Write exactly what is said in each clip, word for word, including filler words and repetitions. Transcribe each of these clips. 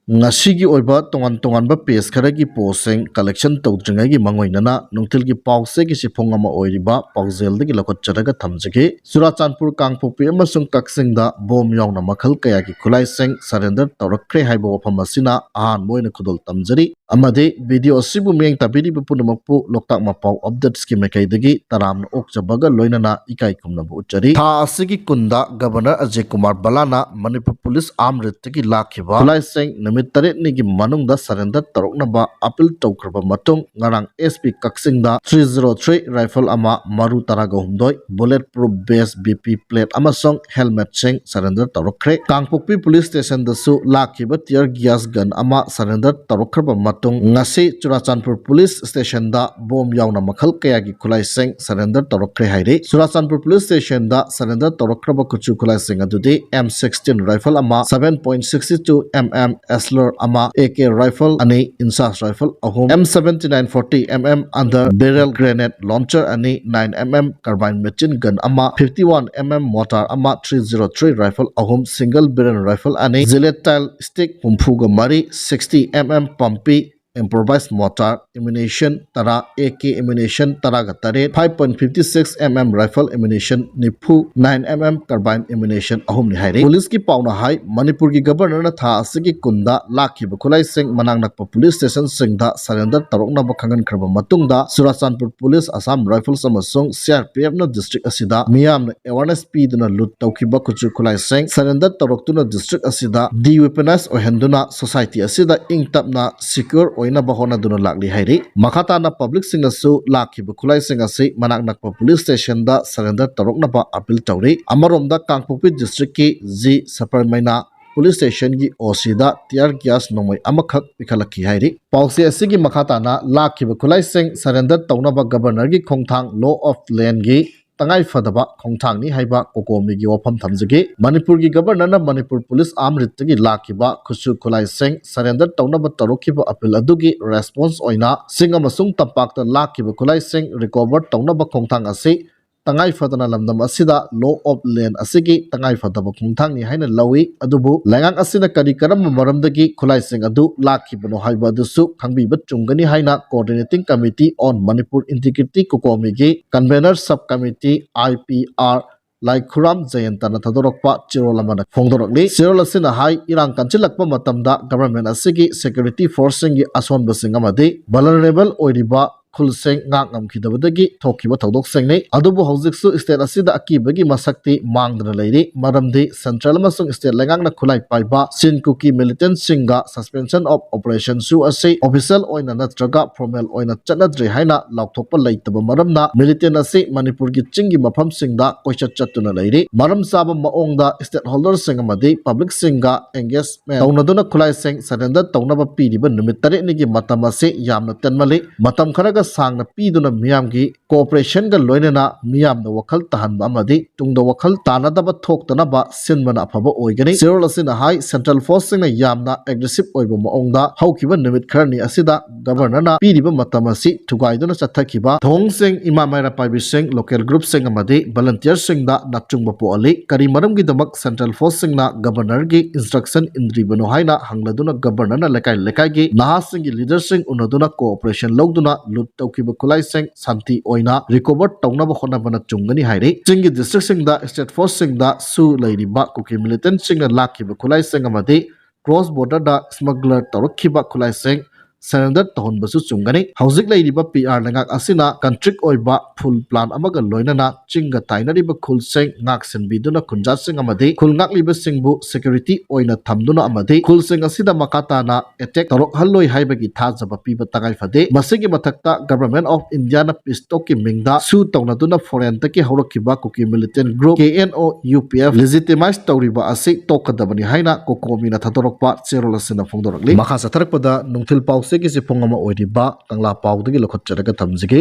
ꯉꯁꯤꯒꯤ ꯑꯣꯏꯕ ꯇꯣꯉꯥꯟ ꯇꯣꯉꯥꯟꯕ ꯄꯦꯖ ꯈꯔꯒꯤ ꯄꯣꯁꯁꯤꯡ ꯀꯂꯦꯛꯁꯟ ꯇꯧꯗ꯭ꯔꯤꯉꯩꯒꯤ ꯃꯥꯡꯑꯣꯏꯅꯅ ꯅꯨꯡꯊꯤꯜꯒꯤ ꯄꯥꯎ ꯆꯦꯒꯤ ꯁꯤꯐꯣꯡ ꯑꯃ ꯑꯣꯏꯔꯤꯕ ꯄꯥꯎꯖꯦꯜꯗꯒꯤ ꯂꯧꯈꯠꯆꯔꯒ ꯊꯝꯖꯒꯦ꯫ ꯆꯨꯔꯥꯆꯥꯟꯄꯨꯔ, ꯀꯥꯡꯄꯣꯛꯄꯤ ꯑꯃꯁꯨꯡ ꯀꯛꯆꯤꯡꯗ ꯕꯣꯝ ꯌꯥꯎꯅ ꯃꯈꯜ ꯀꯌꯥꯒꯤ ꯈꯨꯠꯂꯥꯏꯁꯤꯡ ꯁꯔꯦꯟꯗꯔ ꯇꯧꯔꯛꯈ꯭ꯔꯦ ꯍꯥꯏꯕ ꯋꯥꯐꯝ ꯑꯁꯤꯅ ꯑꯍꯥꯟꯕ ꯑꯣꯏꯅ ꯈꯨꯗꯣꯜ ꯇꯝꯖꯔꯤ꯫ ꯑꯃꯗꯤ ꯚꯤꯗꯤꯑꯣ ꯑꯁꯤꯕꯨ ꯃꯤꯠꯌꯦꯡ ꯇꯥꯕꯤꯔꯤꯕ ꯄꯨꯝꯅꯃꯛꯄꯨ ꯂꯣꯛꯇꯥꯛ ꯃꯄꯥꯎ ꯑꯞꯗꯦꯠꯁꯀꯤ ꯃꯥꯏꯀꯩꯗꯒꯤ ꯇꯔꯥꯝꯅ ꯑꯣꯛꯆꯕꯒ ꯂꯣꯏꯅꯅ ꯏꯀꯥꯏ ꯈꯨꯝꯅꯕ ꯎꯠꯆꯔꯤ꯫ ꯊꯥ ꯑꯁꯤꯒꯤ ꯀꯨꯟꯗ ꯒꯕꯔꯅꯔ ꯑꯖꯦ ꯀꯨꯃꯥꯔ ꯕꯂꯥꯅ ꯃꯅꯤꯄꯨꯔ ꯄꯨꯂꯤꯁ ꯑꯥꯔꯝ ꯔꯦꯠꯇꯒꯤ ꯂꯥꯛꯈꯤꯕ ꯈꯨꯠꯂꯥꯏꯁꯤꯡ ꯅꯨꯃꯤꯠ ꯇꯔꯦꯠꯅꯤꯒꯤ ꯃꯅꯨꯡꯗ ꯁꯔꯦꯟꯗꯔ ꯇꯧꯔꯛꯅꯕ ꯑꯄꯤꯜ ꯇꯧꯈ꯭ꯔꯕ ꯃꯇꯨꯡ, ꯉꯔꯥꯡ ꯑꯦꯁ ꯄꯤ ꯀꯛꯆꯤꯡꯗ three zero three rifle ꯑꯃ, ꯃꯔꯨ ꯇꯔꯥꯒ ꯍꯨꯝꯗꯣꯏ, bullet proof base, B P plate ꯑꯃꯁꯨꯡ helmetꯁꯤꯡ ꯁꯔꯦꯟꯗꯔ ꯇꯧꯔꯛꯈ꯭ꯔꯦ꯫ ꯀꯥꯡꯄꯣꯛꯄꯤ ꯄꯨꯂꯤꯁ ꯁ꯭ꯇꯦꯁꯟꯗꯁꯨ ꯂꯥꯛꯈꯤꯕ tear gas gun ꯑꯃ ꯁꯔꯦꯟꯗꯔ ꯇꯧꯔꯛꯈ꯭ꯔꯕ ꯃꯇꯨꯡ, ꯉꯁꯤ ꯆꯨꯔꯥꯆꯥꯟꯄꯨꯔ ꯄꯨꯂꯤꯁ ꯁ꯭ꯇꯦꯁꯟꯗ ꯕꯣꯝ ꯌꯥꯎꯅ ꯃꯈꯜ ꯀꯌꯥꯒꯤ ꯈꯨꯠꯂꯥꯏꯁꯤꯡ ꯁꯔꯦꯟꯗꯔ ꯇꯧꯔꯛꯈ꯭ꯔꯦ ꯍꯥꯏꯔꯤ꯫ ꯆꯨꯔꯥꯆꯥꯟꯄꯨꯔ ꯄꯨꯂꯤꯁ ꯁ꯭ꯇꯦꯁꯟꯗ ꯁꯔꯦꯟꯗꯔ ꯇꯧꯔꯛꯈ꯭ꯔꯕ ꯈꯨꯠꯁꯨ ꯈꯨꯠꯂꯥꯏꯁꯤꯡ ꯑꯗꯨꯗꯤ M sixteen rifle ꯑꯃ, seven point six two M M Asler ꯑꯃ, A K rifle ꯑꯅꯤ, INSAS rifle ꯑꯍꯨꯝ, M seventy nine forty M M under barrel grenade launcher ꯑꯅꯤ, nine M M carbine machine gun ꯑꯃ, fifty one M M mortar ꯑꯃ, three zero three rifle ꯑꯍꯨꯝ, single barrel rifle ꯑꯅꯤ, Gillette steel stick ꯍꯨꯝꯐꯨꯒ ꯃꯔꯤ, sixty M M ꯄꯝꯄꯤ, improvised mortar, ammunition ꯇꯔꯥ, A K ammunition ꯇꯔꯥꯒ ꯇꯔꯦꯠ, five point fifty six M M rifle ammunition ꯅꯤꯐꯨ, nine M M carbine ammunition ꯑꯍꯨꯝꯅꯤ ꯍꯥꯏꯔꯤ꯫ ꯄꯨꯂꯤꯁꯀꯤ ꯄꯥꯎꯅ ꯍꯥꯏ, ꯃꯅꯤꯄꯨꯔꯒꯤ ꯒꯕꯔꯅꯔꯅ ꯊꯥ ꯑꯁꯤꯒꯤ ꯀꯨꯟꯗ ꯂꯥꯛꯈꯤꯕ ꯈꯨꯠꯂꯥꯏꯁꯤꯡ ꯃꯅꯥꯛ ꯅꯛꯄ ꯄꯨꯂꯤꯁ ꯁ꯭ꯇꯦꯁꯟꯁꯤꯡꯗ ꯁꯔꯦꯟꯗꯔ ꯇꯧꯔꯛꯅꯕ ꯈꯪꯍꯟꯈ꯭ꯔꯕ ꯃꯇꯨꯡꯗ, ꯆꯨꯔꯥꯆꯥꯟꯄꯨꯔ ꯄꯨꯂꯤꯁ, ꯑꯁꯥꯝ ꯔꯥꯏꯐꯜꯁ ꯑꯃꯁꯨꯡ C R P Fꯅ ꯗꯤꯁꯇ꯭ꯔꯤꯛ ꯑꯁꯤꯗ ꯃꯤꯌꯥꯝꯅ awareness ꯄꯤꯗꯨꯅ ꯂꯨꯠ ꯇꯧꯈꯤꯕ ꯈꯨꯠꯁꯨ ꯈꯨꯠꯂꯥꯏꯁꯤꯡ ꯁꯔꯦꯟꯗꯔ ꯇꯧꯔꯛꯇꯨꯅ ꯗꯤꯁꯇ꯭ꯔꯤꯛ ꯑꯁꯤꯗ deweaponize ꯑꯣꯏꯍꯟꯗꯨꯅ society ꯑꯁꯤꯗ ꯏꯪ ꯇꯞꯅ secure ꯑꯣꯏꯅꯕ ꯍꯣꯠꯅꯗꯨꯅ ꯂꯥꯛꯂꯤ ꯍꯥꯏꯔꯤ꯫ ꯃꯈꯥ ꯇꯥꯅ ꯄꯕ꯭ꯂꯤꯛꯁꯤꯡꯅꯁꯨ ꯂꯥꯛꯈꯤꯕ ꯈꯨꯠꯂꯥꯏꯁꯤꯡ ꯑꯁꯤ ꯃꯅꯥꯛ ꯅꯛꯄ ꯄꯨꯂꯤꯁ ꯁ꯭ꯇꯦꯁꯟꯗ ꯁꯔꯦꯟꯗꯔ ꯇꯧꯔꯛꯅꯕ ꯑꯄꯤꯜ ꯇꯧꯔꯤ꯫ ꯑꯃꯔꯣꯝꯗ, ꯀꯥꯡꯄꯣꯛꯄꯤ ꯗꯤꯁꯇ꯭ꯔꯤꯛꯀꯤ G ꯁꯄꯔꯃꯩꯅ ꯄꯨꯂꯤꯁ ꯁ꯭ꯇꯦꯁꯟꯒꯤ O Cꯗ tear gas ꯅꯣꯡꯃꯩ ꯑꯃꯈꯛ ꯄꯤꯈꯠꯂꯛꯈꯤ ꯍꯥꯏꯔꯤ꯫ ꯄꯥꯎꯆꯦ ꯑꯁꯤꯒꯤ ꯃꯈꯥ ꯇꯥꯅ ꯂꯥꯛꯈꯤꯕ ꯈꯨꯠꯂꯥꯏꯁꯤꯡ ꯁꯔꯦꯟꯗꯔ ꯇꯧꯅꯕ ꯒꯕꯔꯅꯔꯒꯤ ꯈꯣꯡꯊꯥꯡ law of landꯒꯤ ꯇꯉꯥꯏ ꯐꯗꯕ ꯈꯣꯡꯊꯥꯡꯅꯤ ꯍꯥꯏꯕ ꯀꯣꯀꯣꯃꯤꯒꯤ ꯋꯥꯐꯝ ꯊꯝꯖꯒꯦ꯫ ꯃꯅꯤꯄꯨꯔꯒꯤ ꯒꯕꯔꯅꯔꯅ ꯃꯅꯤꯄꯨꯔ ꯄꯨꯂꯤꯁ ꯑꯥꯔꯝ ꯔꯦꯠꯇꯒꯤ ꯂꯥꯛꯈꯤꯕ ꯈꯨꯠꯁꯨ ꯈꯨꯠꯂꯥꯏꯁꯤꯡ ꯁꯔꯦꯟꯗꯔ ꯇꯧꯅꯕ ꯇꯧꯔꯛꯈꯤꯕ ꯑꯄꯤꯜ ꯑꯗꯨꯒꯤ response ꯑꯣꯏꯅ ꯆꯤꯡ ꯑꯃꯁꯨꯡ ꯇꯝꯄꯥꯛꯇ ꯂꯥꯛꯈꯤꯕ ꯈꯨꯠꯂꯥꯏꯁꯤꯡ recover ꯇꯧꯅꯕ ꯈꯣꯡꯊꯥꯡ ꯑꯁꯤ ꯇꯉꯥꯏ ꯐꯗꯅ ꯂꯝꯗꯝ ꯑꯁꯤꯗ law of land ꯑꯁꯤꯒꯤ ꯇꯉꯥꯏ ꯐꯗꯕ ꯈꯣꯡꯊꯥꯡꯅꯤ ꯍꯥꯏꯅ ꯂꯧꯏ꯫ ꯑꯗꯨꯕꯨ ꯂꯩꯉꯥꯛ ꯑꯁꯤꯅ ꯀꯔꯤ ꯀꯔꯝꯕ ꯃꯔꯝꯗꯒꯤ ꯈꯨꯠꯂꯥꯏꯁꯤꯡ ꯑꯗꯨ ꯂꯥꯛꯈꯤꯕꯅꯣ ꯍꯥꯏꯕ ꯑꯗꯨꯁꯨ ꯈꯪꯕꯤꯕ ꯆꯨꯝꯒꯅꯤ ꯍꯥꯏꯅ Coordinating Committee on Manipur Integrity, COCOMI ꯒꯤ Convener Sub Committee, I P R, ꯂꯥꯏꯈꯨꯔꯥꯝ ꯖꯌꯟꯇꯅ ꯊꯥꯗꯣꯔꯛꯄ ꯆꯦꯔꯣꯜ ꯑꯃꯅ ꯐꯣꯡꯗꯣꯔꯛꯂꯤ꯫ ꯆꯦꯔꯣꯜ ꯑꯁꯤꯅ ꯍꯥꯏ, ꯏꯔꯥꯡ ꯀꯟꯁꯤꯜꯂꯛꯄ ꯃꯇꯝꯗ government ꯑꯁꯤꯒꯤ security force ꯁꯤꯡꯒꯤ ꯑꯁꯣꯟꯕꯁꯤꯡ ꯑꯃꯗꯤ vulnerable ꯑꯣꯏꯔꯤꯕ ꯈꯨꯜꯁꯤꯡ ꯉꯥꯛ ꯉꯝꯈꯤꯗꯕꯗꯒꯤ ꯊꯣꯛꯈꯤꯕ ꯊꯧꯗꯣꯛꯁꯤꯡꯅꯤ꯫ ꯑꯗꯨꯕꯨ ꯍꯧꯖꯤꯛꯁꯨ state ꯑꯁꯤꯗ ꯑꯀꯤꯕꯒꯤ ꯃꯁꯛꯇꯤ ꯃꯥꯡꯗꯅ ꯂꯩꯔꯤ, ꯃꯔꯝꯗꯤ central ꯑꯃꯁꯨꯡ state ꯂꯩꯉꯥꯛꯅ ꯈꯨꯠꯂꯥꯏ ꯄꯥꯏꯕ ꯆꯤꯟ ꯀꯨꯀꯤ militant ꯁꯤꯡꯒ suspension of operation ꯁꯨ ꯑꯁꯤ official ꯑꯣꯏꯅ ꯅꯠꯇ꯭ꯔꯒ formal ꯑꯣꯏꯅ ꯆꯠꯅꯗ꯭ꯔꯤ ꯍꯥꯏꯅ ꯂꯥꯎꯊꯣꯛꯄ ꯂꯩꯇꯕ ꯃꯔꯝꯅ militant ꯑꯁꯤ ꯃꯅꯤꯄꯨꯔꯒꯤ ꯆꯤꯡꯒꯤ ꯃꯐꯝꯁꯤꯡꯗ ꯀꯣꯏꯆꯠ ꯆꯠꯇꯨꯅ ꯂꯩꯔꯤ꯫ ꯃꯔꯝ ꯆꯥꯕ ꯃꯑꯣꯡꯗ stakeholder ꯁꯤꯡ ꯑꯃꯗꯤ public ꯁꯤꯡꯒ engagement ꯇꯧꯅꯗꯨꯅ ꯈꯨꯠꯂꯥꯏꯁꯤꯡ surrender ꯇꯧꯅꯕ ꯄꯤꯔꯤꯕ ꯅꯨꯃꯤꯠ ꯇꯔꯦꯠꯅꯤꯒꯤ ꯃꯇꯝ ꯑꯁꯤ ꯌꯥꯝꯅ ꯇꯦꯟꯃꯜꯂꯤ꯫ ꯃꯇꯝ ꯈꯔꯒ ꯁꯥꯡꯅ ꯄꯤꯗꯨꯅ ꯃꯤꯌꯥꯝꯒꯤ cooperation ꯒ ꯂꯣꯏꯅꯅ ꯃꯤꯌꯥꯝꯗ ꯋꯥꯈꯜ ꯇꯥꯍꯟꯕ ꯑꯃꯗꯤ ꯇꯨꯡꯗ ꯋꯥꯈꯜ ꯇꯥꯅꯗꯕ ꯊꯣꯛꯇꯅꯕ ꯁꯤꯟꯕꯅ ꯑꯐꯕ ꯑꯣꯏꯒꯅꯤ꯫ ꯆꯦꯔꯣꯜ ꯑꯁꯤꯅ ꯍꯥꯏ, central force ꯁꯤꯡꯅ ꯌꯥꯝꯅ aggressive ꯑꯣꯏꯕ ꯃꯑꯣꯡꯗ ꯍꯧꯈꯤꯕ ꯅꯨꯃꯤꯠ ꯈꯔꯅꯤ ꯑꯁꯤꯗ governor ꯅ ꯄꯤꯔꯤꯕ ꯃꯇꯝ ꯑꯁꯤ ꯊꯨꯒꯥꯏꯗꯨꯅ ꯆꯠꯊꯈꯤꯕ ꯊꯧꯑꯣꯡꯁꯤꯡ ꯏꯃꯥ ꯃꯩꯔꯥ ꯄꯥꯏꯕꯤꯁꯤꯡ, local group ꯁꯤꯡ ꯑꯃꯗꯤ volunteer ꯁꯤꯡꯗ ꯅꯥꯆꯨꯡꯕ ꯄꯣꯛꯍꯜꯂꯤ꯫ ꯀꯔꯤ ꯃꯔꯝꯒꯤꯗꯃꯛ central force ꯁꯤꯡꯅ governor ꯒꯤ instruction ꯏꯟꯗ꯭ꯔꯤꯕꯅꯣ ꯍꯥꯏꯅ ꯍꯪꯂꯗꯨꯅ governor ꯅ ꯂꯩꯀꯥꯏ ꯂꯩꯀꯥꯏꯒꯤ ꯅꯍꯥꯁꯤꯡꯒꯤ leader ꯁꯤꯡ ꯎꯅꯗꯨꯅ cooperation ꯂꯧꯗꯨꯅ loot ꯇꯧꯈꯤꯕ ꯈꯨꯠꯂꯥꯏꯁꯤꯡ ꯁꯥꯟꯇꯤ ꯑꯣꯏꯅ recover ꯇꯧꯅꯕ ꯍꯣꯠꯅꯕꯅ ꯆꯨꯝꯒꯅꯤ ꯍꯥꯏꯔꯤ꯫ ꯆꯤꯡꯒꯤ district ꯁꯤꯡꯗ state force ꯁꯤꯡꯗ ꯁꯨ ꯂꯩꯔꯤꯕ ꯀꯨꯀꯤ militant ꯁꯤꯡꯅ ꯂꯥꯛꯈꯤꯕ ꯈꯨꯠꯂꯥꯏꯁꯤꯡ ꯑꯃꯗꯤ cross border ꯗ smuggler ꯇꯧꯔꯛꯈꯤꯕ ꯈꯨꯠꯂꯥꯏꯁꯤꯡ surrender ꯇꯧꯍꯟꯕꯁꯨ ꯆꯨꯝꯒꯅꯤ꯫ ꯍꯧꯖꯤꯛ ꯂꯩꯔꯤꯕ P R ꯂꯩꯉꯥꯛ ꯑꯁꯤꯅ control ꯑꯣꯏꯕ full plan ꯑꯃꯒ ꯂꯣꯏꯅꯅ ꯆꯤꯡꯒ ꯇꯥꯏꯅꯔꯤꯕ ꯈꯨꯜꯁꯤꯡ ꯉꯥꯛ ꯁꯦꯟꯕꯤꯗꯨꯅ ꯈꯨꯟꯖꯥꯁꯤꯡ ꯑꯃꯗꯤ ꯈꯨꯜ ꯉꯥꯛꯂꯤꯕꯁꯤꯡꯕꯨ security ꯑꯣꯏꯅ ꯊꯝꯗꯨꯅ ꯑꯃꯗꯤ ꯈꯨꯜꯁꯤꯡ ꯑꯁꯤꯗ ꯃꯈꯥ ꯇꯥꯅ attack ꯇꯧꯔꯛꯍꯜꯂꯣꯏ ꯍꯥꯏꯕꯒꯤ ꯊꯥꯖꯕ ꯄꯤꯕ ꯇꯉꯥꯏ ꯐꯗꯦ꯫ ꯃꯁꯤꯒꯤ ꯃꯊꯛꯇ Government of India ꯅ peace talk ꯀꯤ ꯃꯤꯡꯗ ꯁꯨ ꯇꯧꯅꯗꯨꯅ foreign ꯗꯒꯤ ꯍꯧꯔꯛꯈꯤꯕ ꯀꯨꯀꯤ militant group K N O U P F legitimize ꯇꯧꯔꯤꯕ ꯑꯁꯤ ꯇꯣꯛꯀꯗꯕꯅꯤ ꯍꯥꯏꯅ COCOMI ꯅ ꯊꯥꯗꯣꯔꯛꯄ ꯆꯦꯔꯣꯜ ꯑꯁꯤꯅ ꯐꯣꯡꯗꯣꯔꯛꯂꯤ꯫ ꯃꯈꯥ ꯆꯠꯊꯔꯛꯄꯗ ꯅꯨꯡꯊꯤꯜ ꯄꯥꯎꯆꯦꯒꯤ ꯆꯦꯐꯣꯡ ꯑꯃ ꯑꯣꯏꯔꯤꯕ ꯀꯪꯂꯥ ꯄꯥꯎꯗꯒꯤ ꯂꯧꯈꯠꯆꯔꯒ ꯊꯝꯖꯒꯦ꯫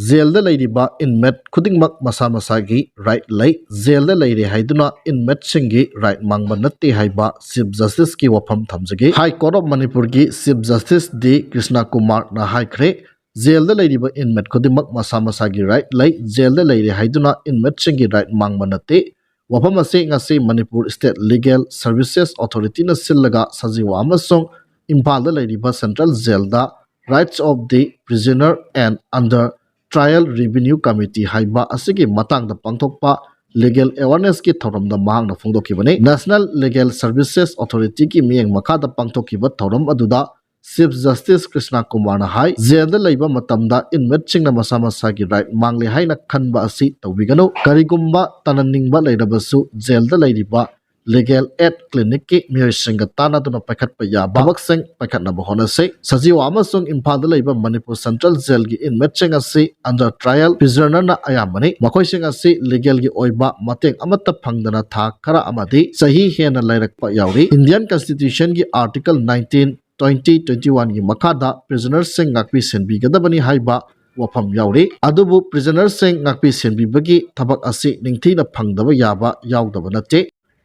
ꯖꯦꯜꯗ ꯂꯩꯔꯤꯕ inmate ꯈꯨꯗꯤꯡꯃꯛ ꯃꯁꯥ ꯃꯁꯥꯒꯤ right ꯂꯩ꯫ ꯖꯦꯜꯗ ꯂꯩꯔꯦ ꯍꯥꯏꯗꯨꯅ inmate ꯁꯤꯡꯒꯤ right ꯃꯥꯡꯕ ꯅꯠꯇꯦ ꯍꯥꯏꯕ Chief Justice ꯀꯤ ꯋꯥꯐꯝ ꯊꯝꯖꯒꯦ꯫ High Court of Manipur ꯒꯤ Chief Justice D ꯀ꯭ꯔꯤꯁꯅ ꯀꯨꯃꯥꯔꯅ ꯍꯥꯏꯈ꯭ꯔꯦ, ꯖꯦꯜꯗ ꯂꯩꯔꯤꯕ inmate ꯈꯨꯗꯤꯡꯃꯛ ꯃꯁꯥ ꯃꯁꯥꯒꯤ right ꯂꯩ꯫ ꯖꯦꯜꯗ ꯂꯩꯔꯦ ꯍꯥꯏꯗꯨꯅ inmateꯁꯤꯡꯒꯤ right ꯃꯥꯡꯕ ꯅꯠꯇꯦ꯫ ꯋꯥꯐꯝ ꯑꯁꯤ ꯉꯁꯤ ꯃꯅꯤꯄꯨꯔ State Legal Services Authorityꯅ ꯁꯤꯜꯂꯒ ꯁꯖꯤꯋꯥ ꯑꯃꯁꯨꯡ ꯏꯝꯐꯥꯜꯗ ꯂꯩꯔꯤꯕ Central Jailꯗ Rights of the Prisoner and Under Trial Revenue Committee ꯍꯥꯏꯕ ꯑꯁꯤꯒꯤ ꯃꯇꯥꯡꯗ ꯄꯥꯡꯊꯣꯛꯄ legal awarenessꯀꯤ ꯊꯧꯔꯝꯗ ꯃꯍꯥꯛꯅ ꯐꯣꯡꯗꯣꯛꯈꯤꯕꯅꯤ꯫ National Legal Services Authorityꯒꯤ ꯃꯤꯠꯌꯦꯡ ꯃꯈꯥꯗ ꯄꯥꯡꯊꯣꯛꯈꯤꯕ ꯊꯧꯔꯝ ꯑꯗꯨꯗ Chief Justice ꯀ꯭ꯔꯤꯁꯅ ꯀꯨꯃꯥꯔꯅ ꯍꯥꯏ, ꯖꯦꯜꯗ ꯂꯩꯕ ꯃꯇꯝꯗ inmateꯁꯤꯡꯅ ꯃꯁꯥ ꯃꯁꯥꯒꯤ right ꯃꯥꯡꯂꯦ ꯍꯥꯏꯅ ꯈꯟꯕ ꯑꯁꯤ ꯇꯧꯕꯤꯒꯅꯨ꯫ ꯀꯔꯤꯒꯨꯝꯕ ꯇꯥꯅꯅꯤꯡꯕ ꯂꯩꯔꯕꯁꯨ ꯖꯦꯜꯗ ꯂꯩꯔꯤꯕ Legal Aid Clinicꯀꯤ ꯃꯤꯑꯣꯏꯁꯤꯡꯒ ꯇꯥꯟꯅꯗꯨꯅ ꯄꯥꯏꯈꯠꯄ ꯌꯥꯕ ꯊꯕꯛꯁꯤꯡ ꯄꯥꯏꯈꯠꯅꯕ ꯍꯣꯠꯅꯁꯤ꯫ ꯁꯖꯤꯋꯥ ꯑꯃꯁꯨꯡ ꯏꯝꯐꯥꯜꯗ ꯂꯩꯕ ꯃꯅꯤꯄꯨꯔ Central Jailꯒꯤ inmateꯁꯤꯡ ꯑꯁꯤ under trial prisonerꯅ ꯑꯌꯥꯝꯕꯅꯤ꯫ ꯃꯈꯣꯏꯁꯤꯡ ꯑꯁꯤ legalꯒꯤ ꯑꯣꯏꯕ ꯃꯇꯦꯡ ꯑꯃꯠꯇ ꯐꯪꯗꯅ ꯊꯥ ꯈꯔ ꯑꯃꯗꯤ ꯆꯍꯤ ꯍꯦꯟꯅ ꯂꯩꯔꯛꯄ ꯌꯥꯎꯔꯤ꯫ Indian Constitutionꯒꯤ Article nineteen, twenty, twenty-oneꯒꯤ ꯃꯈꯥꯗ prisonerꯁꯤꯡ ꯉꯥꯛꯄꯤ ꯁꯦꯟꯕꯤꯒꯗꯕꯅꯤ ꯍꯥꯏꯕ ꯋꯥꯐꯝ ꯌꯥꯎꯔꯤ꯫ ꯑꯗꯨꯕꯨ prisonerꯁꯤꯡ ꯉꯥꯛꯄꯤ ꯁꯦꯟꯕꯤꯕꯒꯤ ꯊꯕꯛ ꯑꯁꯤ ꯅꯤꯡꯊꯤꯅ ꯐꯪꯗꯕ ꯌꯥꯕ ꯌꯥꯎꯗꯕ ꯅꯠꯇꯦ꯫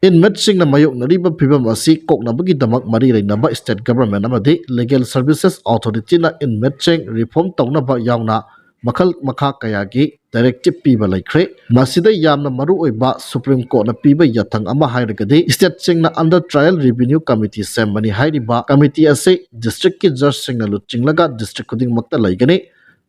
Inmateꯁꯤꯡꯅ ꯃꯥꯌꯣꯛꯅꯔꯤꯕ ꯐꯤꯚꯝ ꯑꯁꯤ ꯀꯣꯛꯅꯕꯒꯤꯗꯃꯛ ꯃꯔꯤ ꯂꯩꯅꯕ state government ꯑꯃꯗꯤ Legal Services Authorityꯅ inmateꯁꯤꯡ reform ꯇꯧꯅꯕ ꯌꯥꯎꯅ ꯃꯈꯜ ꯃꯈꯥ ꯀꯌꯥꯒꯤ directive ꯄꯤꯕ ꯂꯩꯈ꯭ꯔꯦ꯫ ꯃꯁꯤꯗ ꯌꯥꯝꯅ ꯃꯔꯨꯑꯣꯏꯕ Supreme Courtꯅ ꯄꯤꯕ ꯌꯥꯊꯪ ꯑꯃ ꯍꯥꯏꯔꯒꯗꯤ stateꯁꯤꯡꯅ under trial revenue committee ꯁꯦꯝꯕꯅꯤ꯫ ꯍꯥꯏꯔꯤꯕ committee ꯑꯁꯤ districtꯀꯤ judgeꯁꯤꯡꯅ ꯂꯨꯆꯤꯡꯂꯒ district ꯈꯨꯗꯤꯡꯃꯛꯇ ꯂꯩꯒꯅꯤ꯫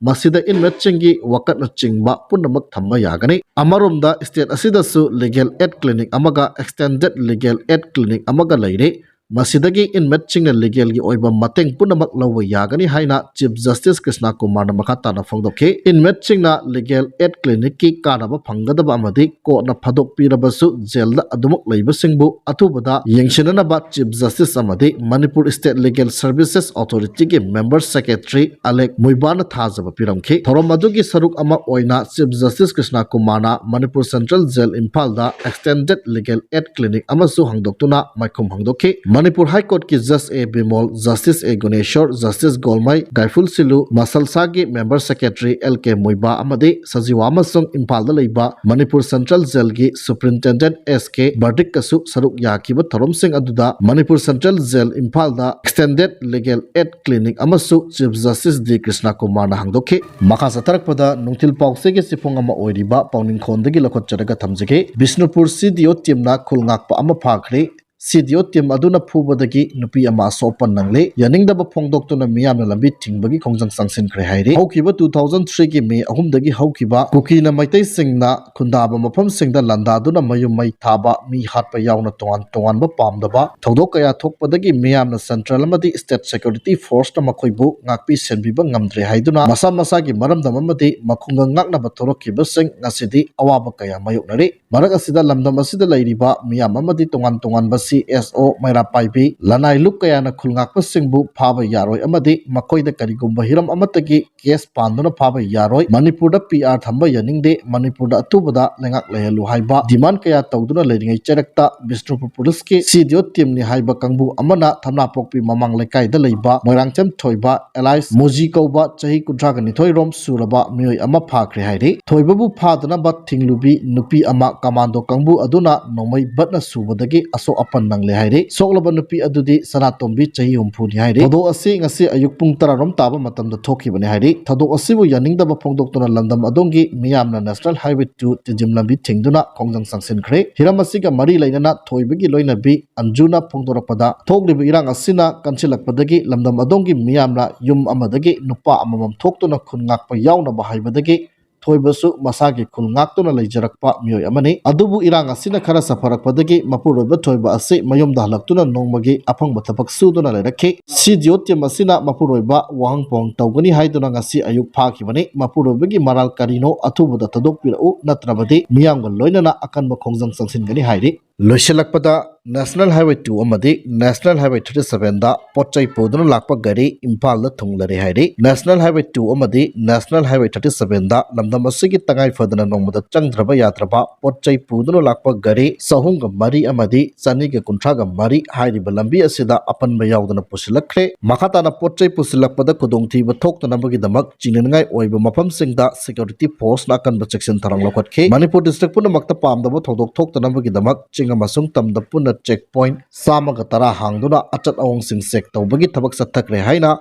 ꯃꯁꯤꯗ inmateꯁꯤꯡꯒꯤ ꯋꯥꯀꯠꯅꯆꯤꯡꯕ ꯄꯨꯝꯅꯃꯛ ꯊꯝꯕ ꯌꯥꯒꯅꯤ꯫ ꯑꯃꯔꯣꯝꯗ state ꯑꯁꯤꯗꯁꯨ Legal Aid Clinic ꯑꯃꯒ Extended Legal Aid Clinic ꯑꯃꯒ ꯂꯩꯔꯤ꯫ ꯃꯁꯤꯗꯒꯤ inmateꯁꯤꯡꯅ legalꯒꯤ ꯑꯣꯏꯕ ꯃꯇꯦꯡ ꯄꯨꯝꯅꯃꯛ ꯂꯧꯕ ꯌꯥꯒꯅꯤ ꯍꯥꯏꯅ Chief Justice ꯀ꯭ꯔꯤꯁꯅ ꯀꯨꯃꯥꯔꯅ ꯃꯈꯥ ꯇꯥꯅ ꯐꯣꯡꯗꯣꯛꯈꯤ꯫ Inmateꯁꯤꯡꯅ Legal Aid Clinicꯀꯤ ꯀꯥꯟꯅꯕ ꯐꯪꯒꯗꯕ ꯑꯃꯗꯤ courtꯅ ꯐꯥꯗꯣꯛꯄꯤꯔꯕꯁꯨ ꯖꯦꯜꯗ ꯑꯗꯨꯃꯛ ꯂꯩꯕꯁꯤꯡꯕꯨ ꯑꯊꯨꯕꯗ ꯌꯦꯡꯁꯤꯟꯅꯅꯕ Chief Justice ꯑꯃꯗꯤ Manipur State Legal Services Authorityꯒꯤ member secretary ꯑꯂꯦꯛ ꯃꯨꯏꯕꯥꯅ ꯊꯥꯖꯕ ꯄꯤꯔꯝꯈꯤ꯫ ꯊꯧꯔꯝ ꯑꯗꯨꯒꯤ ꯁꯔꯨꯛ ꯑꯃ ꯑꯣꯏꯅ Chief Justice ꯀ꯭ꯔꯤꯁꯅ ꯀꯨꯃꯥꯔꯅ ꯃꯅꯤꯄꯨꯔ Central Jail ꯏꯝꯐꯥꯜꯗ Extended Legal Aid Clinic ꯑꯃꯁꯨ ꯍꯥꯡꯗꯣꯛꯇꯨꯅ ꯃꯥꯏꯈꯨꯝ ꯍꯥꯡꯗꯣꯛꯈꯤ꯫ ꯃꯅꯤꯄꯨꯔ ꯍꯥꯏ ꯀꯣꯔꯠꯀꯤ ꯖꯁ ꯑꯦ ꯕꯤꯃꯣꯜ, ꯖꯁꯇꯤꯁ ꯑꯦ ꯒꯨꯅꯦꯁꯣꯔ, ꯖꯁꯇꯤꯁ ꯒꯣꯜꯃꯩ, ꯒꯥꯏꯐꯨꯜ ꯁꯤꯂꯨ, ꯃꯁꯜꯁꯥꯒꯤ ꯃꯦꯝꯕꯔ ꯁꯦꯀ꯭ꯔꯦꯇꯔꯤ ꯑꯦꯜ ꯀꯦ ꯃꯣꯏꯕꯥ ꯑꯃꯗꯤ ꯁꯖꯤꯋꯥ ꯑꯃꯁꯨꯡ ꯏꯝꯐꯥꯜꯗ ꯂꯩꯕ ꯃꯅꯤꯄꯨꯔ ꯁꯦꯟꯇ꯭ꯔꯦꯜ ꯖꯦꯜꯒꯤ ꯁꯨꯄ꯭ꯔꯤꯟꯇꯦꯟꯗꯦꯟꯠ ꯑꯦꯁ ꯀꯦ ꯕꯔꯗꯤꯛꯀꯁꯨ ꯁꯔꯨꯛ ꯌꯥꯈꯤꯕ ꯊꯧꯔꯝꯁꯤꯡ ꯑꯗꯨꯗ ꯃꯅꯤꯄꯨꯔ ꯁꯦꯟꯇ꯭ꯔꯦꯜ ꯖꯦꯜ ꯏꯝꯐꯥꯜꯗ ꯑꯦꯛꯁꯇꯦꯟꯗꯦꯗ ꯂꯤꯒꯦꯜ ꯑꯦꯗ ꯀ꯭ꯂꯤꯅꯤꯛ ꯑꯃꯁꯨ ꯆꯤꯐ ꯖꯁꯇꯤꯁ ꯗꯤ ꯀ꯭ꯔꯤꯁꯅ ꯀꯨꯃꯥꯔꯅ ꯍꯥꯡꯗꯣꯛꯈꯤ꯫ ꯃꯈꯥ ꯆꯠꯊꯔꯛꯄꯗ ꯅꯨꯡꯊꯤꯜ ꯄꯥꯎꯆꯦꯒꯤ ꯆꯤꯐꯣꯡ ꯑꯃ ꯑꯣꯏꯔꯤꯕ ꯄꯥꯎꯅꯤꯡꯈꯣꯟꯗꯒꯤ ꯂꯧꯈꯠꯆꯔꯒ ꯊꯝꯖꯒꯦ꯫ ꯕꯤꯁꯅꯨꯄꯨꯔ ꯁꯤ ꯗꯤ ꯑꯣ ꯇꯤꯝꯅ ꯈꯨꯜ ꯉꯥꯛꯄ ꯑꯃ ꯐꯥꯈ꯭ꯔꯦ꯫ ꯁꯤ ꯗꯤ ꯑꯣ ꯇꯤꯝ ꯑꯗꯨꯅ ꯐꯨꯕꯗꯒꯤ ꯅꯨꯄꯤ ꯑꯃ ꯑꯁꯣꯛ ꯑꯄꯟ ꯅꯪꯂꯦ꯫ ꯌꯥꯅꯤꯡꯗꯕ ꯐꯣꯡꯗꯣꯛꯇꯨꯅ ꯃꯤꯌꯥꯝꯅ ꯂꯝꯕꯤ ꯊꯤꯡꯕꯒꯤ ꯈꯣꯡꯖꯪ ꯆꯪꯁꯤꯟꯈ꯭ꯔꯦ ꯍꯥꯏꯔꯤ꯫ ꯍꯧꯈꯤꯕ two thousand three ꯒꯤ ꯃꯦ ꯑꯍꯨꯝꯗꯒꯤ ꯍꯧꯈꯤꯕ ꯀꯨꯀꯤꯅ ꯃꯩꯇꯩꯁꯤꯡꯅ ꯈꯨꯟꯗꯥꯕ ꯃꯐꯝꯁꯤꯡꯗ ꯂꯥꯟꯗꯥꯗꯨꯅ ꯃꯌꯨꯝ ꯃꯩ ꯊꯥꯕ, ꯃꯤ ꯍꯥꯠꯄ ꯌꯥꯎꯅ ꯇꯣꯉꯥꯟ ꯇꯣꯉꯥꯟꯕ ꯄꯥꯝꯗꯕ ꯊꯧꯗꯣꯛ ꯀꯌꯥ ꯊꯣꯛꯄꯗꯒꯤ ꯃꯤꯌꯥꯝꯅ ꯁꯦꯟꯇ꯭ꯔꯦꯜ ꯑꯃꯗꯤ ꯁ꯭ꯇꯦꯠ ꯁꯦꯀ꯭ꯌꯨꯔꯤꯇꯤ ꯐꯣꯔꯁꯅ ꯃꯈꯣꯏꯕꯨ ꯉꯥꯛꯄꯤ ꯁꯦꯟꯕꯤꯕ ꯉꯝꯗ꯭ꯔꯦ ꯍꯥꯏꯗꯨꯅ ꯃꯁꯥ ꯃꯁꯥꯒꯤ ꯃꯔꯝꯗꯝ ꯑꯃꯗꯤ ꯃꯈꯨꯡꯒꯪ ꯉꯥꯛꯅꯕ ꯊꯣꯔꯛꯈꯤꯕꯁꯤꯡ ꯉꯁꯤꯗꯤ ꯑꯋꯥꯕ ꯀꯌꯥ ꯃꯥꯌꯣꯛꯅꯔꯤ꯫ ꯃꯔꯛ ꯑꯁꯤꯗ ꯂꯝꯗꯝ ꯑꯁꯤꯗ ꯂꯩꯔꯤꯕ ꯃꯤꯌꯥꯝ ꯑꯃꯗꯤ ꯇꯣꯉꯥꯟ ꯇꯣꯉꯥꯟꯕ ꯁꯤ ꯑꯦꯁ ꯑꯣ, ꯃꯩꯔꯥ ꯄꯥꯏꯕꯤ, ꯂꯅꯥꯏ ꯂꯨꯞ ꯀꯌꯥꯅ ꯈꯨꯜ ꯉꯥꯛꯄꯁꯤꯡꯕꯨ ꯐꯥꯕ ꯌꯥꯔꯣꯏ ꯑꯃꯗꯤ ꯃꯈꯣꯏꯗ ꯀꯔꯤꯒꯨꯝꯕ ꯍꯤꯔꯝ ꯑꯃꯠꯇꯒꯤ ꯀꯦꯁ ꯄꯥꯟꯗꯨꯅ ꯐꯥꯕ ꯌꯥꯔꯣꯏ꯫ ꯃꯅꯤꯄꯨꯔꯗ ꯄꯤ ꯑꯥꯔ ꯊꯝꯕ ꯌꯥꯅꯤꯡꯗꯦ꯫ ꯃꯅꯤꯄꯨꯔꯗ ꯑꯊꯨꯕꯗ ꯂꯩꯉꯥꯛ ꯂꯩꯍꯜꯂꯨ ꯍꯥꯏꯕ ꯗꯤꯃꯥꯟ ꯀꯌꯥ ꯇꯧꯗꯨꯅ ꯂꯩꯔꯤꯉꯩ ꯆꯩꯔꯛꯇ ꯕꯤꯁꯅꯨꯄꯨꯔ ꯄꯨꯂꯤꯁꯀꯤ ꯁꯤ ꯗꯤ ꯑꯣ ꯇꯤꯝꯅꯤ ꯍꯥꯏꯕ ꯀꯥꯡꯕꯨ ꯑꯃꯅ ꯊꯝꯅꯥꯄꯣꯛꯄꯤ ꯃꯃꯥꯡ ꯂꯩꯀꯥꯏꯗ ꯂꯩꯕ ꯃꯣꯏꯔꯥꯡꯊꯦꯝ ꯊꯣꯏꯕ ꯑꯦꯂꯥꯏꯁ ꯃꯣꯖꯤ ꯀꯧꯕ ꯆꯍꯤ ꯀꯨꯟꯊ꯭ꯔꯥꯒ ꯅꯤꯊꯣꯏ ꯔꯣꯝ ꯁꯨꯔꯕ ꯃꯤꯑꯣꯏ ꯑꯃ ꯐꯥꯈ꯭ꯔꯦ ꯍꯥꯏꯔꯤ꯫ ꯊꯣꯏꯕꯕꯨ ꯐꯥꯗꯅꯕ ꯊꯤꯡꯂꯨꯕꯤ ꯅꯨꯄꯤ ꯑꯃ ꯀꯃꯥꯟꯗꯣ ꯀꯥꯡꯕꯨ ꯑꯗꯨꯅ ꯅꯣꯡꯃꯩ ꯕꯠꯅ ꯁꯨꯕꯗꯒꯤ ꯑꯁꯣꯛ ꯑꯄꯟ ꯅꯪꯂꯦ ꯍꯥꯏꯔꯤ꯫ ꯁꯣꯛꯂꯕ ꯅꯨꯄꯤ ꯑꯗꯨꯗꯤ ꯁꯅꯥꯇꯣꯝꯕꯤ ꯆꯍꯤ ꯍꯨꯝꯐꯨꯅꯤ ꯍꯥꯏꯔꯤ꯫ ꯊꯧꯗꯣꯛ ꯑꯁꯤ ꯉꯁꯤ ꯑꯌꯨꯛ ꯄꯨꯡ ꯇꯔꯥ ꯔꯣꯝ ꯇꯥꯕ ꯃꯇꯝꯗ ꯊꯣꯛꯈꯤꯕꯅꯤ ꯍꯥꯏꯔꯤ꯫ ꯊꯧꯗꯣꯛ ꯑꯁꯤꯕꯨ ꯌꯥꯅꯤꯡꯗꯕ ꯐꯣꯡꯗꯣꯛꯇꯨꯅ ꯂꯝꯗꯝ ꯑꯗꯣꯝꯒꯤ ꯃꯤꯌꯥꯝꯅ ꯅꯦꯁꯅꯦꯜ ꯍꯥꯏꯋꯦ two ꯇꯤꯗꯤꯝ ꯂꯝꯕꯤ ꯊꯤꯡꯗꯨꯅ ꯈꯣꯡꯖꯪ ꯆꯪꯁꯤꯟꯈ꯭ꯔꯦ꯫ ꯍꯤꯔꯝ ꯑꯁꯤꯒ ꯃꯔꯤ ꯂꯩꯅꯅ ꯊꯣꯏꯕꯒꯤ ꯂꯣꯏꯅꯕꯤ ꯑꯟꯖꯨꯅ ꯐꯣꯡꯗꯣꯔꯛꯄꯗ, ꯊꯣꯛꯂꯤꯕ ꯏꯔꯥꯡ ꯑꯁꯤꯅ ꯀꯟꯁꯤꯜꯂꯛꯄꯗꯒꯤ ꯂꯝꯗꯝ ꯑꯗꯣꯝꯒꯤ ꯃꯤꯌꯥꯝꯅ ꯌꯨꯝ ꯑꯃꯗꯒꯤ ꯅꯨꯄꯥ ꯑꯃꯃꯝ ꯊꯣꯛꯇꯨꯅ ꯈꯨꯟ ꯉꯥꯛꯄ ꯌꯥꯎꯅꯕ ꯍꯥꯏꯕꯗꯒꯤ ꯊꯣꯏꯕꯁꯨ ꯃꯁꯥꯒꯤ ꯈꯨꯜ ꯉꯥꯛꯇꯨꯅ ꯂꯩꯖꯔꯛꯄ ꯃꯤꯑꯣꯏ ꯑꯃꯅꯤ꯫ ꯑꯗꯨꯕꯨ ꯏꯔꯥꯡ ꯑꯁꯤꯅ ꯈꯔ ꯁꯥꯐꯔꯛꯄꯗꯒꯤ ꯃꯄꯨꯔꯣꯏꯕ ꯊꯣꯏꯕ ꯑꯁꯤ ꯃꯌꯨꯝꯗ ꯍꯜꯂꯛꯇꯨꯅ ꯅꯣꯡꯃꯒꯤ ꯑꯐꯪꯕ ꯊꯕꯛ ꯁꯨꯗꯨꯅ ꯂꯩꯔꯛꯈꯤ꯫ ꯁꯤ ꯗꯤ ꯑꯣ ꯇꯤꯝ ꯑꯁꯤꯅ ꯃꯄꯨꯔꯣꯏꯕ ꯋꯥꯍꯪ ꯄꯥꯎꯍꯪ ꯇꯧꯒꯅꯤ ꯍꯥꯏꯗꯨꯅ ꯉꯁꯤ ꯑꯌꯨꯛ ꯐꯥꯈꯤꯕꯅꯤ꯫ ꯃꯄꯨꯔꯣꯏꯕꯒꯤ ꯃꯔꯥꯜ ꯀꯔꯤꯅꯣ ꯑꯊꯨꯕꯗ ꯊꯥꯗꯣꯛꯄꯤꯔꯛꯎ, ꯅꯠꯇ꯭ꯔꯕꯗꯤ ꯃꯤꯌꯥꯝꯒ ꯂꯣꯏꯅꯅ ꯑꯀꯟꯕ ꯈꯣꯡꯖꯪ ꯆꯪꯁꯤꯟꯒꯅꯤ ꯍꯥꯏꯔꯤ꯫ ꯂꯣꯏꯁꯤꯜꯂꯛꯄꯗ, National Highway two ꯑꯃꯗꯤ National Highway thirty sevenꯗ ꯄꯣꯠ ꯆꯩ ꯄꯨꯗꯨꯅ ꯂꯥꯛꯄ ꯒꯥꯔꯤ ꯏꯝꯐꯥꯜꯗ ꯊꯨꯡꯂꯔꯦ ꯍꯥꯏꯔꯤ꯫ National Highway two ꯑꯃꯗꯤ National Highway thirty sevenꯗ ꯂꯝꯗꯝ ꯑꯁꯤꯒꯤ ꯇꯉꯥꯏ ꯐꯗꯅ ꯅꯣꯡꯃꯗ ꯆꯪꯗ꯭ꯔꯕ ꯌꯥꯗ꯭ꯔꯕ ꯄꯣꯠ ꯆꯩ ꯄꯨꯗꯨꯅ ꯂꯥꯛꯄ ꯒꯥꯔꯤ ꯆꯍꯨꯝꯒ ꯃꯔꯤ ꯑꯃꯗꯤ ꯆꯅꯤꯒ ꯀꯨꯟꯊ꯭ꯔꯥꯒ ꯃꯔꯤ ꯍꯥꯏꯔꯤꯕ ꯂꯝꯕꯤ ꯑꯁꯤꯗ ꯑꯄꯟꯕ ꯌꯥꯎꯗꯅ ꯄꯨꯁꯤꯜꯂꯛꯈ꯭ꯔꯦ꯫ ꯃꯈꯥ ꯇꯥꯅ ꯄꯣꯠ ꯆꯩ ꯄꯨꯁꯤꯜꯂꯛꯄꯗ ꯈꯨꯗꯣꯡꯊꯤꯕ ꯊꯣꯛꯇꯅꯕꯒꯤꯗꯃꯛ ꯆꯤꯡꯅꯅꯤꯡꯉꯥꯏ ꯑꯣꯏꯕ ꯃꯐꯝꯁꯤꯡꯗ security forceꯅ ꯑꯀꯟꯕ ꯆꯦꯛꯁꯤꯟ ꯊꯧꯔꯥꯡ ꯂꯧꯈꯠꯈꯤ꯫ ꯃꯅꯤꯄꯨꯔ district ꯄꯨꯝꯅꯃꯛꯇ ꯄꯥꯝꯗꯕ ꯊꯧꯗꯣꯛ ꯊꯣꯛꯇꯅꯕꯒꯤꯗꯃꯛ ꯆꯤꯡ ꯑꯃꯁꯨꯡ ꯇꯝꯗ ꯄꯨꯟꯅ check point ꯆꯥꯝꯃꯒ ꯇꯔꯥ ꯍꯥꯡꯗꯨꯅ ꯑꯆꯠ ꯑꯑꯣꯡꯁꯤꯡ check ꯇꯧꯕꯒꯤ ꯊꯕꯛ ꯆꯠꯊꯈ꯭ꯔꯦ ꯍꯥꯏꯅ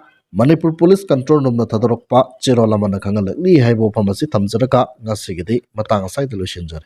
ꯃꯅꯤꯄꯨꯔ police control roomꯅ ꯊꯥꯗꯣꯔꯛꯄ ꯆꯦꯔꯣꯜ ꯑꯃꯅ ꯈꯪꯍꯜꯂꯛꯂꯤ ꯍꯥꯏꯕ ꯋꯥꯐꯝ ꯑꯁꯤ ꯊꯝꯖꯔꯒ ꯉꯁꯤꯒꯤꯗꯤ ꯃꯇꯥꯡ ꯑꯁ꯭ꯋꯥꯏꯗ ꯂꯣꯏꯁꯤꯟꯖꯔꯦ꯫